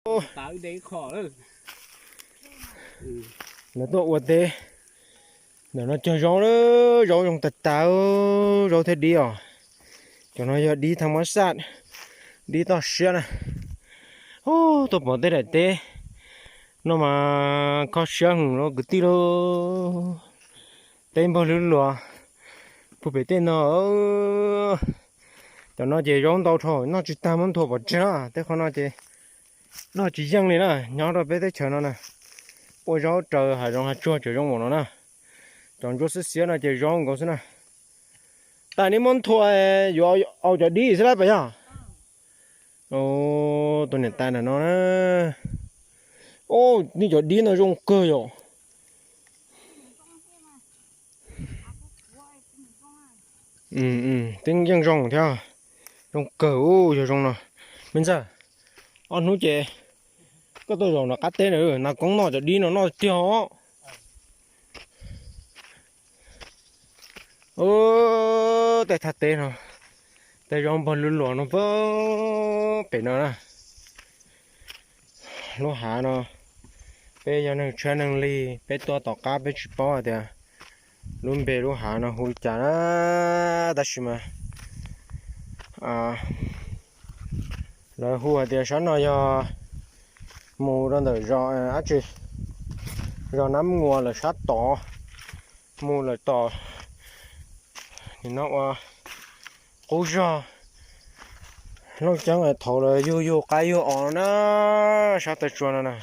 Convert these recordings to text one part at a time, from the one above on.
Lawv tuaj ua teb, ntawm no cog zaub, zaub zoo tas tas, zaub thiab dib os. Cov no yog dib thaj mab xaj, dib toj siab na. Tuaj pom tej daim teb no mas kho siab heev los kwv tij lauj. Teb npawg lwb luas puag pem tej no. Cov no ces zaub ntau dhau noj tsis tag muab nthua pov tseg na. Tej qhov no ces noj tsis yeej li na, nyob rau peb teb chaws no na. Ua zaub raws hav zoov hav tsuag tseem zoo npaum no na. Cov ntsuab xiab xiab no ces zaub nkaus xwb na. Tas nej muab nthua yuav au cov dib xwb lawm puas yog? Tus niam tais ntawm no na. Nej cov dib no zoo kawg yom. Twb yeej zoo thiab. Zoo kawg, yog zoo no. Me ntxawg, ob hnub ces koj tuaj zaum nram qab teb na, nas koob noj cov dib no noj tiag os. Tej thaj teb no, tej zaub npawg lwb luas no pem no na. Lub hav no, peb yog neeg tshiab neeg lig, peb tuaj tom qab peb tsis paub hais tias lub npe lub hav no hu li cas na, tab sis mas lawv hu hais tias sab no yog mus rau ntawm zos dab tsi, zos Nab Nguas lawm sab tod, mus lawm tom nim no ua qub zog Looj Ceeb thaum lawv yug yug qaib yug os na, sab taw tsua no na.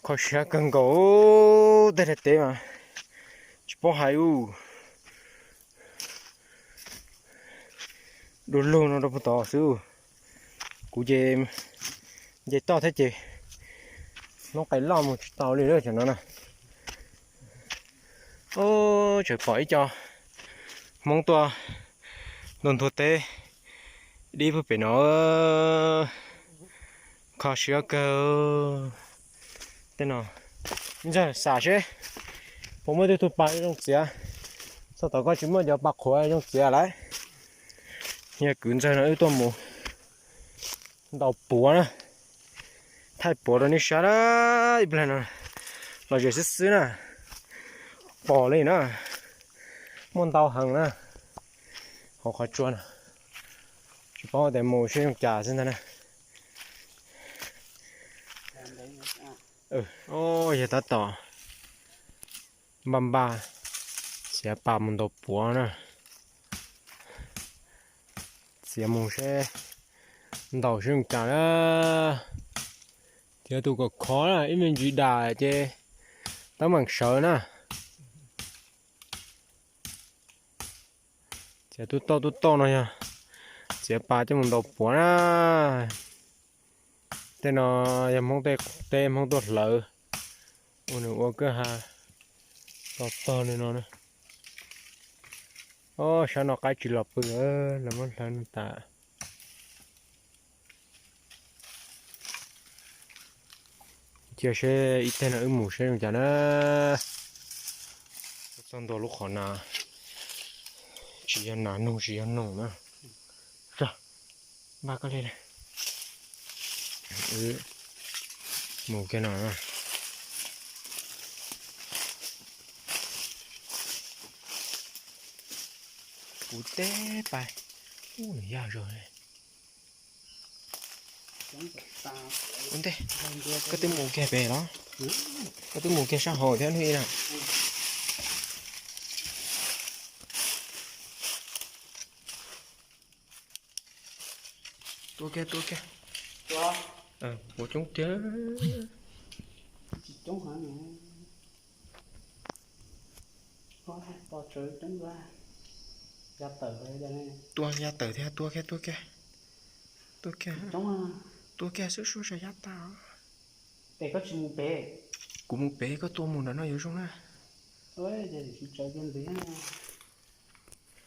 Kho siab kawg nkaus, tej daim teb mas tsis paub hais ub. Du lug no rau puag tod xwb. Kuv ces nce toj thiab ces noob qes loj mus tsis tau li lawm no na. Tseem pom ib co Hmoob tuaj ntua nthua teb dib puag pem no. Kho siab kawg. Tej no, ntxawg xam seb puas muaj tej tug pas zoo txiav. Txog tom koj tsis muaj cov pas qhuav zoo txiav lawm. Yog kwv ntxawg no wb tuaj mus ntaus puav na, thaij puav rau nej saib na. Ib pliag no los zem xwb xwb na, pom li na, muaj ntau heev na, hauv qhov tsua no. Tsis paub tias mus seb zoo cas xwb ntag na. Yog tab tom npaj npaj txiav pas mus ntaus puav na. Txiav mus seb ntaus seb zoo cas na. Txiav tus kom khov na, ib me ntsis dam ces teeb meem sawv na. Txiav tub tauj tub tauj no yog txiav pas coj mus ntaus puav na. Tej no yog Hmoob tej teb, Hmoob tuaj hlawv ua nws ua kwj ha tog tog li no na. Ob sab no qaib tsis los pw, lawv muab hlawv tas. Cia seb ib teg no wb mus seb zoo cas na. Txog ntua lub qhov na, tsis yog nas noog tsis yog noog na. Npaj koj li, wb mus kiag no. Kuv teb pais, ub nws yaj zog. Ua ntej, koj twb mus kiag pem los? Koj twb mus kiag sab hauv thiab hnub ib na. Tua kiag, tua kiag. Tua coob tiag. Tua ya tawm thiab, tua kiag, tua kiag. Tua kiag, tua kiag xwb, suab tsam ya tas. Kuv mus pem, koj tua mus nram no yuav zoo na.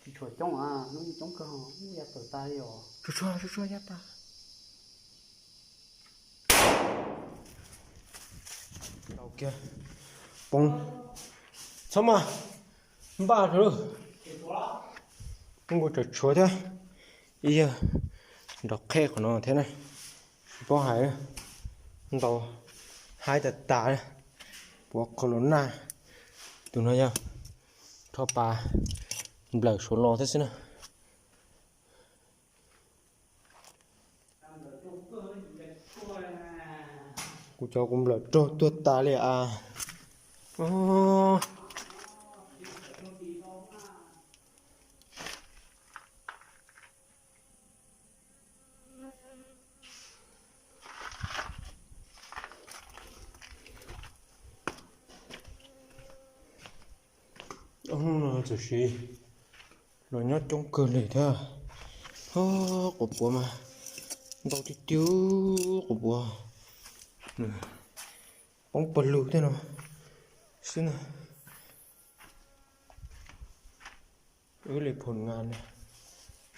Tsis tshua coob, hnub coob kawg, ya tawm tas li os. Tsuag tsuag, tsuag tsuag ya tas. Tau kiag. Poob. Txhob mas. Npaj rau. Poob nkaus tsawm tshuav thiab. Ib yawg Nrov qheb qhov no thiab na. Tsis paub hais, ntau, haib tas tas, puav qhov los nag. Tus no yog rho pas nplawm suav los thiab xwb na. Kuv cov kuv nplawm raug tuag tas li as. Ob hnub no txawm sis los nyob coob kawg li thiab. Quas puav mas ntau tiag tiag, quas puav poob pawg lug thiab no xwb na. Wb li phom ngas na,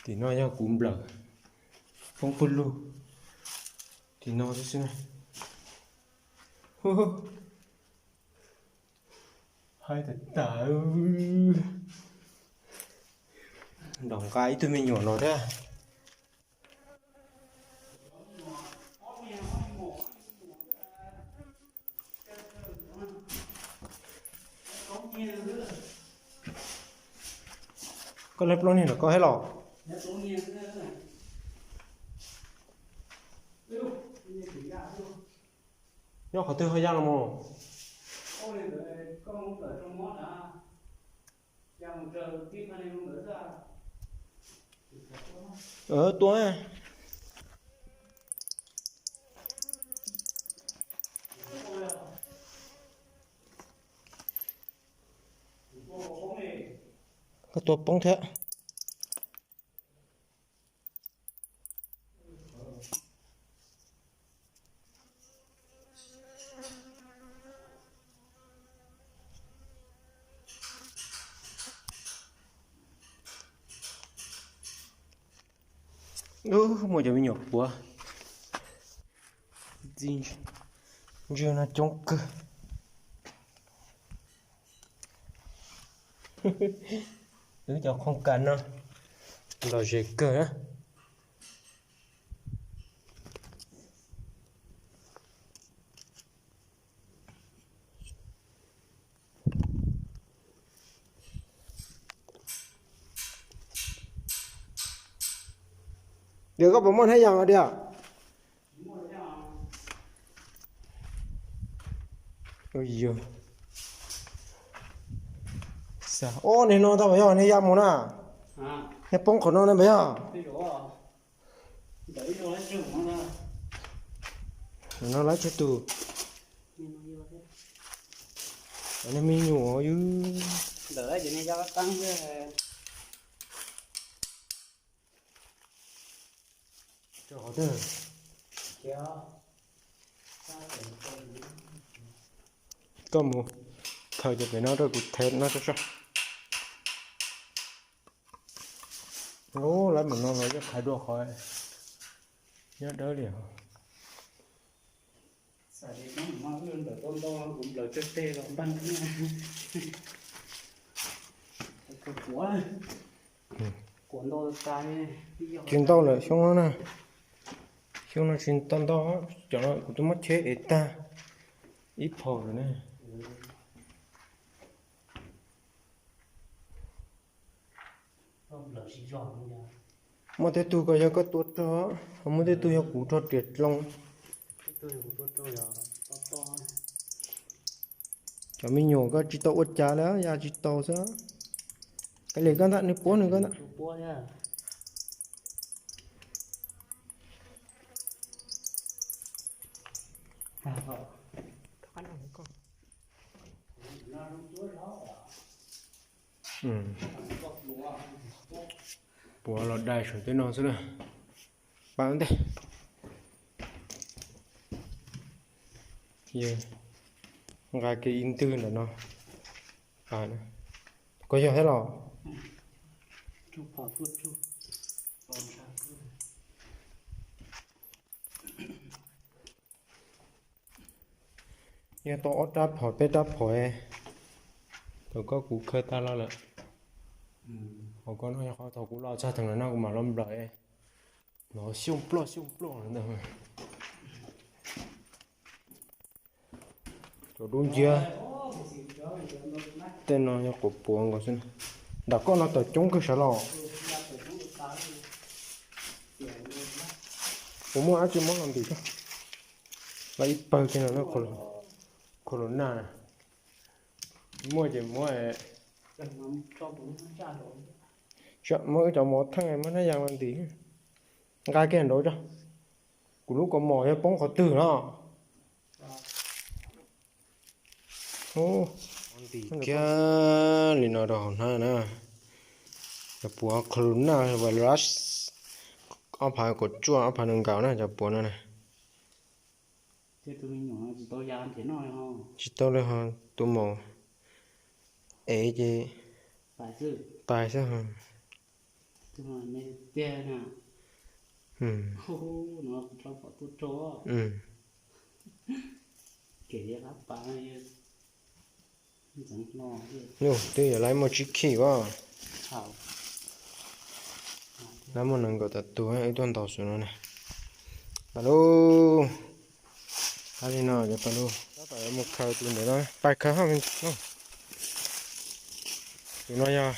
tim no yog kuv nplawm, poob pawg lug tim no xwb na. Haib tas tas. Nrog nqa ib tug me nyuam no thiab. Koj lawv plaub niag ntawm koj thiab los? Nyob qhov twg ho ya los mus? Tua. Koj tua poob thiab. Muaj cov me nyuam puav. Ntsia no coob kawg. Wb cov khoom kas no lom zem kawg na. Diam, koj puas muaj hnab yas diam? Ob, niag no tau puas yog niag ya mus na? Niag poob qhov no na puas yog? No lawv tsawg tus? Niag me nyuam ywg. Koj mus khaws cov pem no rau kuv thev no tso. Lawv mus no los yeej qhais dua qhov nyob dawb li. Tsis ntau lawm xyoo no na. Xyoo no tsis tau ntau, cov no kuv twb muab cheb ev tag ib phom lawm ne. Muaj tej tug ko yog koj tua rog, ho muaj tej tug yog kuv rog riam dloo. Cov me nyuam koj tsis tau ua cas li, ya tsis tau xwb. Kav liam koj ntag, nws puab nws koj ntag. Puav los dai saum tej no xwb na. Pab ntej. Nqa kiag ib ntwg ntawm no. Koj yog thiab los? Yog tau ob rab phom peb rab phom, thaum koj kuv khaws tag los lawm. Hauv koj no yog qhov thaum kuv los txog theem no kuv mam los nplawm. Nov xyooj ploj xyooj ploj ntag. Cov dub nciab tej no yog quav puav nkaus xwb. Nram koj no tawm coob kawg sav los. Puas muaj dab tsi muab los ntim? Los ib pawg kiag no na, corona na. Muaj ces muab, muab wb cov mov theej muab hnab yas los ntim. Nqa kiag nraud tso. Kuv lub kaus mom yog poob qhov twg no. Ntim kiag li no rau hauv hnab na. Cov puav corona virus ob phav kaum cuaj ob phav nees nkaum na, cov puav no na. Tsis tau li ho, tus maum ev ces pais xwb. Twb yuav lawv muaj tsib khij as. Lawv muaj nees nkaum tawm tus, wb tuaj ntaus xwb no na. Pais lauj. Pais li no, pais lauj. Tab tom yuav mus khaws tus ntawd na, pais khaws haj. Tus no yog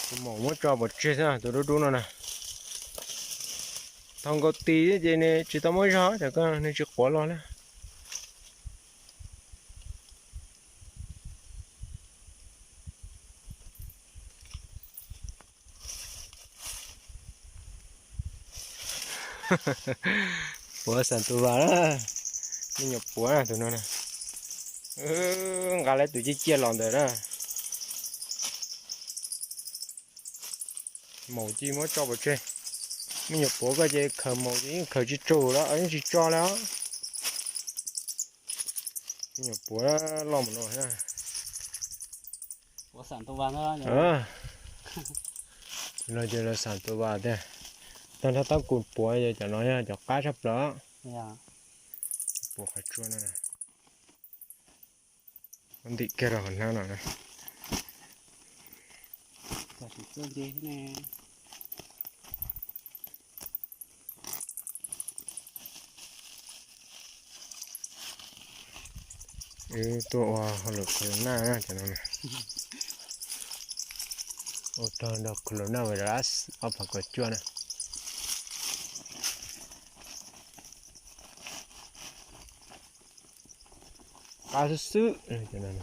tus maum muab tso pov tseg xwb, tus dub dub no na. Thaum nkaus tis ces nws tsis tau muaj zog, cov ko nws tsis quav los na. Puav Xantuva na, me nyuam puav na tus no na. Nqa lawv tus ciaj ciaj los ntawm na. Maum cia muab tso pov tseg. Me nyuam puav ko ces khaws maum ces yeej khaws tsis tsum los yeej tsis tso li os. Me nyuam puav loj mus no. No ces lawv Xantuva tiag. Tag nrho tab kus puav yog cov no yog cov qab tshaj plaws. Puav qhov tsua no. Ntim kiag rau hauv hnab no na. Wb tuaj ua hauj lwm corona na, cov no na. Ua rog nrog corona virus ob phav kaum cuaj na. Qab xwb xwb.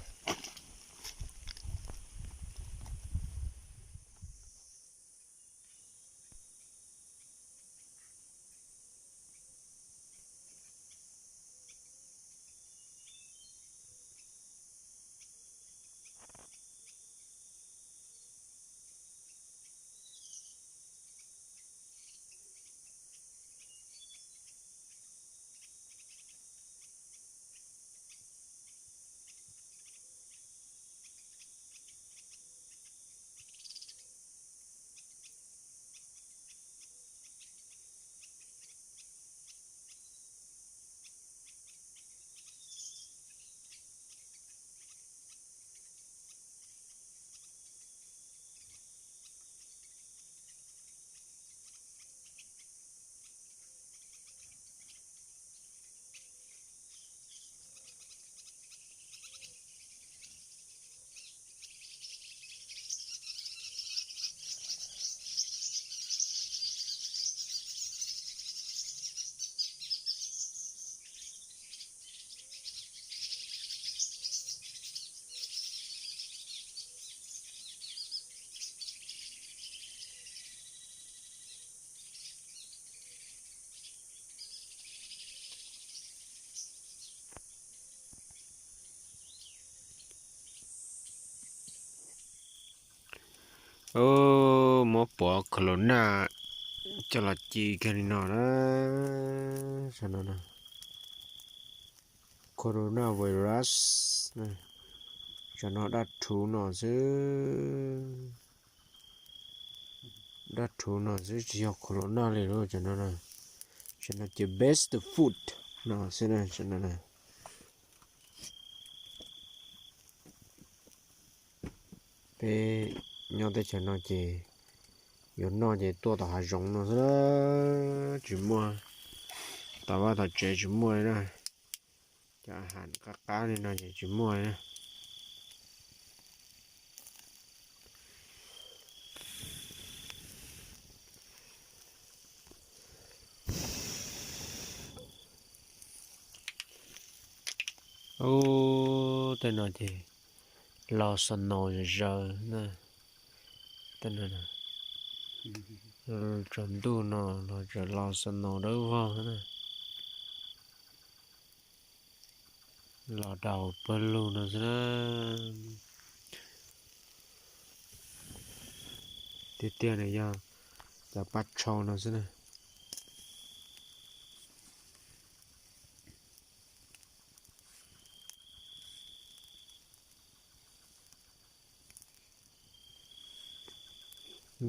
Muab puav corona coj los ci kiag li no na. Corona virus, tsam no daj rhuv no xwb. Daj rhuv no xwb tsis yog corona li lauj, tsam no na. Tsam no ces best food no xwb na, tsam no na. Peb nyob teb chaws no ces Yuav noj ces tuaj tom hav zoov no xwb na, tsis muaj, tom vaj tom tsev tsis muaj li na. Cov ham qab qab li no ces tsis muaj li na. Ub, tej no ces los snow zom zaws na. Tej no tsaus ntuj no los tseem los snow dawb vog na. Los daus pawg lug no xwb na. Tiag tiag nws yog cov paj tshau no xwb na.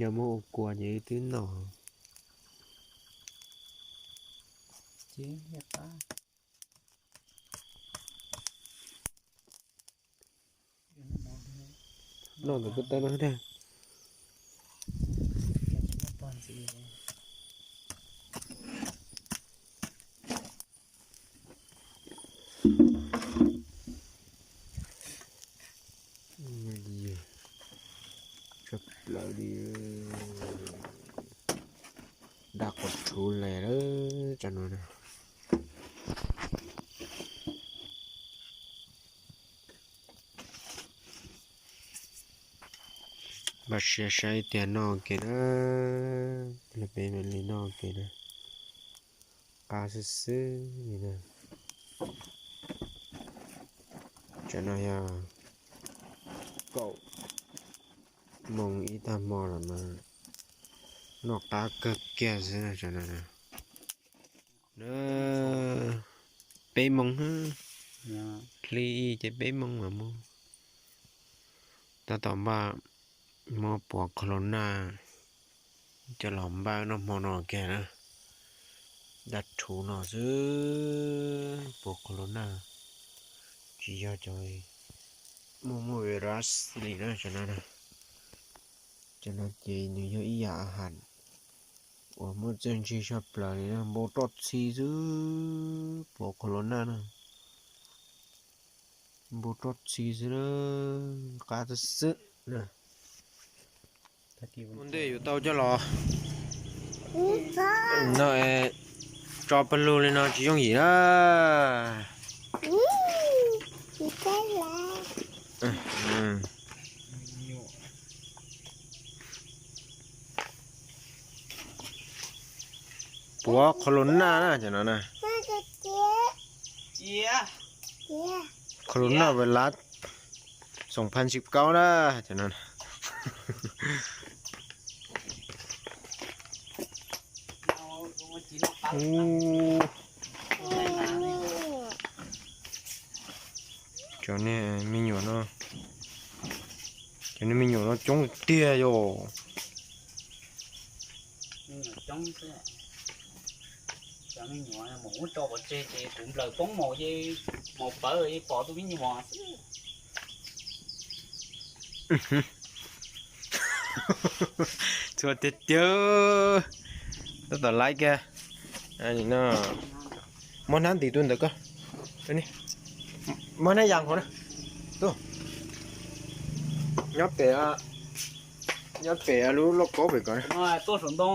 Yog muab ua kua ces wb twb noj. Noj ntawm pub tawb no thiab. Tshaj plaws li, daj quas rhuv les lawm tsam no na. Npaj siab saib tias noj ua ke na, peb mam li noj ua ke na. Qab xwb xwb li na. Tsam no yog kaum moos ib tag hmo lawm mas noj qab kawg kiag xwb na. Tsam no na, peb moos, hli ib ces peb moos mas mus. Tab tom npaj muab puav khaus laus naj coj los npaj noj hmo no kiag na. Daj rhuv no xwb, puav khaus laus naj, tsis yog cov muaj muaj virus li na tsam no na. Tsam no ces nws yog ib yam a has uas muaj txiaj ntsig tshaj plaws li na, npau roj txhi xwb, puav khaus laus naj na. Npau roj txhi xwb na, qab xwb xwb na. Ua ntej yuav tau coj los no, tso pawg lug li no tsis yooj yim na. Puav khaus laus naj na cov no na. Khaus laus naj vas lav xoom phan sib kaub na cov no. Cov nej me nyuam no, cov nej me nyuam no coob tiag yom. Cov me nyuam mus ub tso pov tseg ces kuv nplawm poob maus ces maus pawv ces pom tus me nyuam xwb. Txhua tiag tiag. Tab tom laiv kiag. Muab hnab ntim tus ntawm ko. Muab hnab yas hauv na. Tuaj. Nyob pem, nyob pem lub lauj kaub pem ko. Tuaj saum ntoo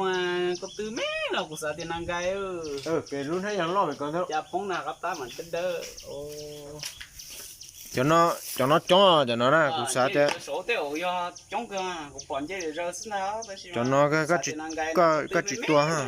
ko tw me no kuv xav tias nas nkais. Pem lub hnab yas loj pem ko ntag. Cas poob na qab tab mas dawb dawb. Cov no coob, cov no na kuv xav tias. Cov no koj tsis tua ha.